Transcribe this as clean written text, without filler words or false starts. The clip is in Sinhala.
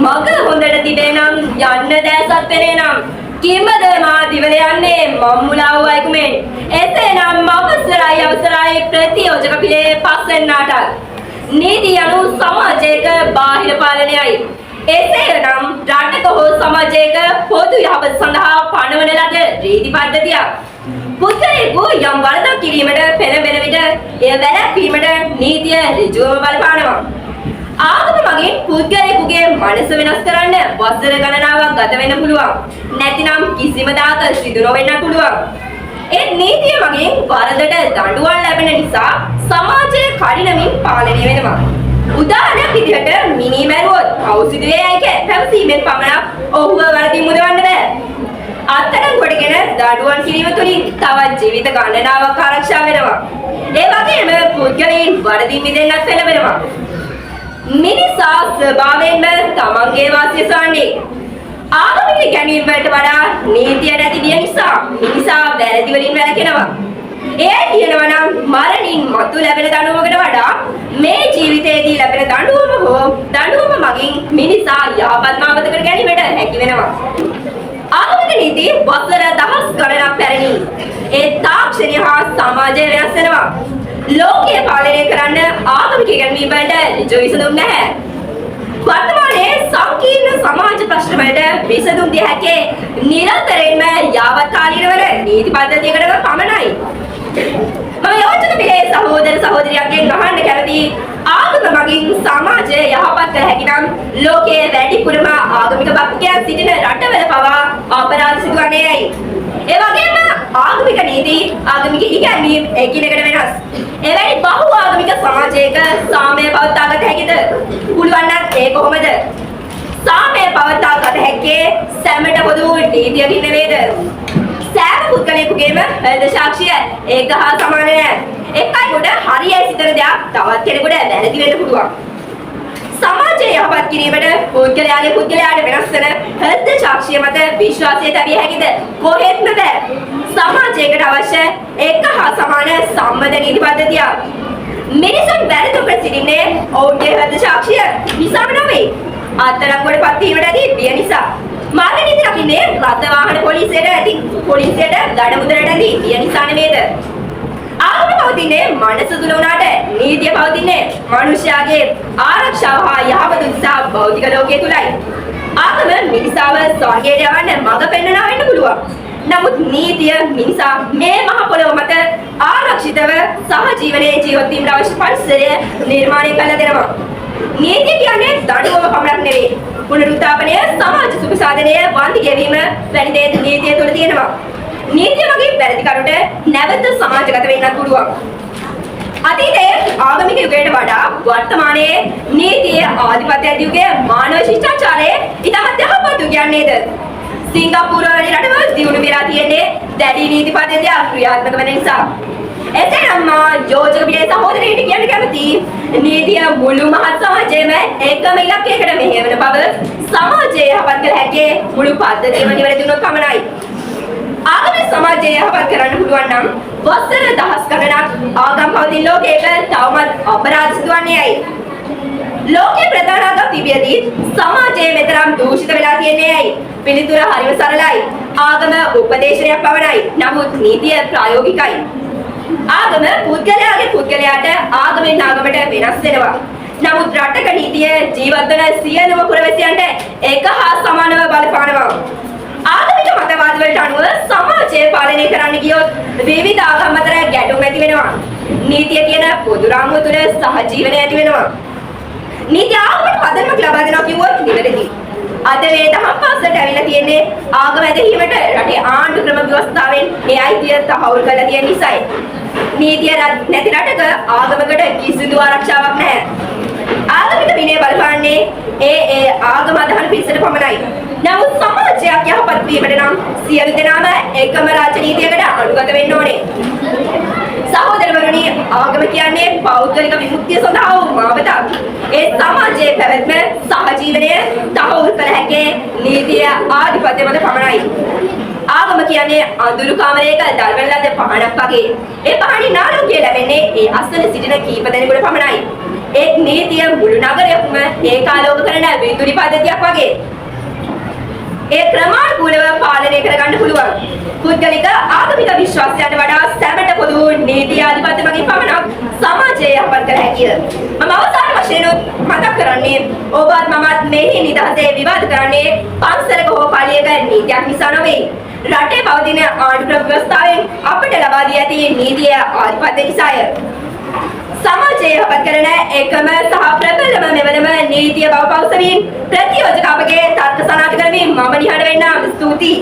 මග හොඳට තිබේ නම් යන්න දෑසත් වෙනේ නම් කිමද මා දිවල යන්නේ මම්මුලා වූ අයෙකුමෙන්. එසේනම් අවසරයි අවසරයි ප්‍රතියෝජක පිළේ පස්වෙන්නාටත්. නීති යනු සමාජයක බාහිර පාලනයයි. එසේනම් රටක හෝ සමාජයක පොදු යහපත සඳහා පනවන ලද රීති පද්ධතියක්. පුද්ගලයෙකු යම් වරදක් කිරීමට පෙළඹෙන විට එය වැළැක්වීමට නීතිය ඍජුවම බලපානවා. ආගම මගින් පුද්ගලයෙකුගේ මනස වෙනස් කරන්න වසර ගණනාවක් ගත වෙන්න පුළුවන්. නැතිනම් කිසිම දාක සිදු නොවෙන්න පුළුවන්. ඒ නීතිය මගින් වරදට දඬුවම් ලැබෙන නිසා සමාජය කඩිනමින් පාලනය වෙනවා. උදාහරණයක් විදිහට මිනී මැරුවොත් පව් සිදුවේ යයි පැවසීමෙන් පමණක් ඔහුව වරදින් මුදවන්න බෑ. අත්අඩංගුවට ගෙන දඬුවම් කිරීම තුළින් තවත් ජීවිත ගණනාවක් ආරක්ෂා වෙනවා. ඒ වගේම පුද්ගලයන් වරදින් මිදෙන්නත් පෙළඹෙනවා. මිනිසා ස්වභාවයෙන්ම තමන්ගේ වාසිය සොයන්නේ. ආගමික ඉගැන්වීම් වලට වඩා නීතියට ඇති බිය නිසා මිනිසා වැරදි වලින් වැළකෙනවා. එය කියනවා නම් මරණින් මතු ලැබෙන දඬුවමකට වඩා මේ ජීවිතයේදී ලැබෙන දඬුවම හෝ දඬුවම මගින් මිනිසා යහපත් මාවතකට ගැනීමට හැකි වෙනවා. ආගමික නීති වසර දහස් ගණනක් පැරණි. ඒ තාක්ෂණය හා සමාජය වෙනස් වෙනවා. ලෝකය පාලනය කරන්න ආගමික ඉගැන්වීම් වලට ඍජු විසඳුම් නැහැ. වර්තමානයේ සංකීර්ණ සමාජ ප්‍රශ්න වලට විසඳුම් දිය හැකි නිරන්තරයෙන්ම යාවත්කාලීන වන නීති පද්ධතියකට පමණයි. මම යෝජක පිළේ සහෝදර සහෝදරියන්ගෙන් අහන්න කැමති, ආගම මගින් සමාජය යහපත් කළ හැකි නම් ලෝකයේ වැඩිපුරම ආගමික භක්තිකයන් සිටින රටවල පවා අපරාධ සිදුවන්නේ ඇයි? ඒ වගේම ආගමික නීති, ආගමික ඉගැන්වීම් එකිනෙකට වෙනස්. එවැනි බහු ආගමික සමාජයක සාමය පවත්වාගත හැකිද? පුළුවන් නම් ඒ කොහොමද? සාමය පවත්වාගත හැක්කේ සැමට පොදු නීතියකින් නෙවෙයිද? සෑම පුද්ගලයෙකුගේම හෘද සාක්ෂිය ඒක හා සමාන නෑ. එක් අයෙකුට හරියයි සිතන දෙයක් තවත් කෙනෙකුට වැරදි වෙන්න පුළුවන්. සමාජය යහපත් කිරීමට පුද්ගලයාගේ පුද්ගලයාට වෙනස් වෙන හෘද සාක්ෂිය මත විශ්වාසය තැබිය හැකිද? කොහෙත්ම බෑ. සමාජයකට අවශ්‍ය එක හා සමාන සම්මත නීති පද්ධතියක්. මිනිසුන් වැරදි නොකර සිටින්නේ ඔවුන්ගේ හෘද සාක්ෂිය නිසාම නොවේ. අත්අඩංගුවට පත් වීමට ඇති බිය නිසා. මාර්ග නීති රකින්නේ රථ වාහන පොලිසියට ඇති පොලිසියට දඩ මුදලට ඇති බිය නිසා නෙමේද? ආගම පවතින්නේ මනස තුල වුණාට නීතිය පවතින්නේ මනුෂ්‍යයාගේ ආරක්ෂාව හා යහපත උදෙසා භෞතික ලෝකයේ තුලයි. ආගම මිනිසාව ස්වර්ගයට යවන්න මඟ පෙන්වනවා වෙන්න පුළුවන්. නමුත් නීතිය මිනිසා මේ මහ පොළොව මත ආරක්ෂිතව සහජීවනයේ ජීවත් වීමට අවශ්‍ය පරිසරය නිර්මාණය කරලා දෙනවා. නීතිය කියන්නේ දඬුවම පමණක් නෙවෙයි. පුනරුත්ථාපනය, සමාජ සුඛ සාධනය, වන්දි ගෙවීම වැනි දේ නීතිය තුළ තියෙනවා. නීතිය මගින් වැරදිකරුට නැවත සමාජගත වෙන්නත් පුළුවන්. අතීතයේ ආගමික යුගයට වඩා වර්තමානයේ නීතියේ ආධිපත්‍ය ඇති යුගයේ මානව ශිෂ්ටාචාරයේ ඉතාමත් යහපත් යුගයක් නේද? සිංගප්පූරුව වැනි රටවල් දියුණු වෙලා තියෙන්නේ දැඩි නීති පද්ධතියක් ක්‍රියාත්මක වෙන නිසා. එසේනම් මා යෝජක පිළේ සහෝදරයින්ට කියන්න කැමතියි, නීතිය මුළු මහත් සමාජයේම එකම ඉලක්කයකට මෙහෙයවන බව, සමාජය යහපත් කළ හැක්කේ මුළු පද්ධතියම නිවැරදි වුණොත් පමණයි. ආගමික සමාජය යහපත් කරන්න පුළුවන් නම් වසර දහස් ගණනක් ආගම් පවතින ලෝකයක තවමත් අපරාධ සිදුවන්නේ ඇයි? ලෝකයේ ප්‍රධාන ආගම් තිබියදී සමාජය මෙතරම් දූෂිත වෙලා තියෙන්නේ ඇයි? පිළිතුර හරිම සරලයි. ආගම උපදේශනයක් පමණයි. නමුත් නීතිය ප්‍රායෝගිකයි. ආගම පුද්ගලයාගේ පුද්ගලයාට, ආගමෙන් ආගමට වෙනස් වෙනවා. නමුත් රටක නීතිය ජීවත් වන සියලුම පුරවැසියන්ට එක හා සමානව බලපානවා. ආගමික මතවාද වලට අනුව සමාජය පාලනය කරන්න ගියොත් විවිධ ආගම් අතර ගැටුම් ඇති වෙනවා. නීතිය කියන පොදු රාමුව තුළ සහජීවනය ඇති වෙනවා. නීති ආගමට පදනමක් ලබා දෙනවා කිව්වොත් නිවැරදි. අද මේ දහම් පාසලට ඇවිල්ලා තියෙන්නේ ආගම ඇදහීමට රටේ ආණ්ඩු ක්‍රම ව්‍යවස්ථාවෙන් ඒ අයිතිය තහවුරු කරලා තියෙන නිසායි. නීතිය නැති රටක ආගමකට කිසිදු ආරක්ෂාවක් නැහැ. ආගමික විනය බලපාන්නේ ඒ ඒ ආගම අදහන පිරිසට පමණයි. නමුත් සමාජයක් යහපත් වීමට නම් සියලු දෙනාම එකම රාජ්‍ය නීතියකට අනුගත වෙන්න ඕනේ. සහෝදරවරුනි, ආගම කියන්නේ පෞද්ගලික විමුක්තිය සඳහා වූ මාවතක්. ඒ සමාජයේ පැවැත්ම සහජීවනය තහවුරු කළ හැකි නීතිය ආධිපත්‍ය මත පමණයි. ආගම කියන්නේ අඳුරු කාමරයක දල්වන ලද පහනක් වගේ. ඒ පහනින් ආලෝකය ලැබෙන්නේ ඒ අසල සිටින කීප දෙනෙකුට පමණයි. ඒ නීතිය මුළු නගරයක්ම ඒකාලෝක කරන විදුලි පද්ධතියක් වගේ. ඒ ක්‍රමානුකූලව පාලනය කරගන්න පුළුවන්. පුද්ගලික ආගමික විශ්වාසයට වඩා සැමට පොදු වූ නීති ආධිපත්‍ය මගින් පමණක් සමාජය යහපත් කළ හැකිය. මම අවසාන වශයෙන් මතක් කරන්නේ, ඔබත් මමත් මෙහි නිදහසේ විවාද කරන්නේ පන්සලක හෝ පල්ලියක නීතියක් නිසා නොවේ. රටේ පවතින ආණ්ඩු ක්‍රම ව්‍යවස්ථාවෙන් අපට ලබා දී ඇති නීතිය ආධිපත්‍ය නිසාය. සමාජය යහපත් කරන එකම සහ ප්‍රබලම මෙවලම නීතිය බව පවසමින් ප්‍රතියෝජක අපගේ තර්ක සනාථ කරමින් මම නිහඬ වෙන්නම්. ස්තුතියි.